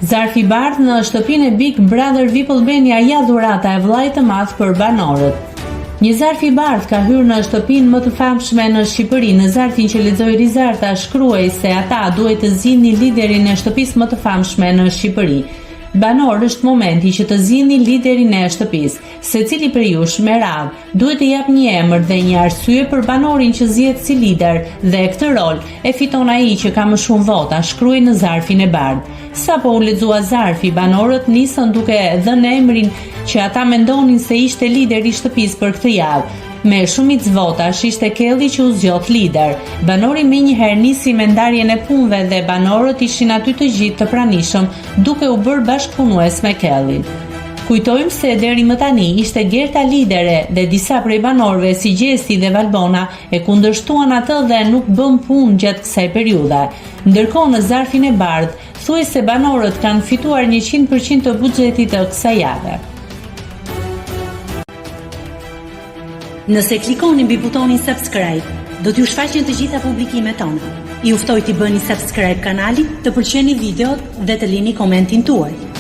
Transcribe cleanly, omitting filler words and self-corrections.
Zarfi i bardhë në shtëpinë e Big Brother Vip Albania ja dhurata e vëllait të madh për banorët. Një zarf i bardhë ka hyrë në shtëpinë më të famshme në Shqipëri. Në zarfin që lexoi Rizarta shkruhej se ata duhej të zgjidhnin liderin e shtëpisë më të famshme në Shqipëri. Banorë është momenti që të zgjidhni liderin e shtëpisë. Secili prej jush me radhë Duhet të japë një emër dhe një arsye për banorin që zgjedh si lider dhe këtë rol e fiton ai që ka më shumë vota, shkruhej në zarfin e bardhë. Sapo u lexua zarfi, banorët nisën duke dhënë emrin që ata mendonin se ishte lideri i shtëpisë për këtë javë. Me shumicë votash ishte Kelli që u zgjodh lider. Banori menjëherë nisi me ndarjen e punëve dhe banorët ishin aty të gjithë të pranishëm duke u bërë bashkëpunues me Kellin. Kujtojmë se deri më tani ishte Gerta lidere dhe disa prej banorëve si Gjesti dhe Valbona e kundërshtuan atë dhe nuk bënë punë gjatë kësaj periudhe. Ndërkohë në zarfin e bardhë thuhej se banorët kanë fituar 100% të buxhetit të kësaj jave. Nëse klikoni mbi butonin subscribe, do t'ju shfaqen të gjitha publikimet tona. Ju ftoj t'i bëni subscribe kanalit, të pëlqeni videot dhe të lini komentin tuaj.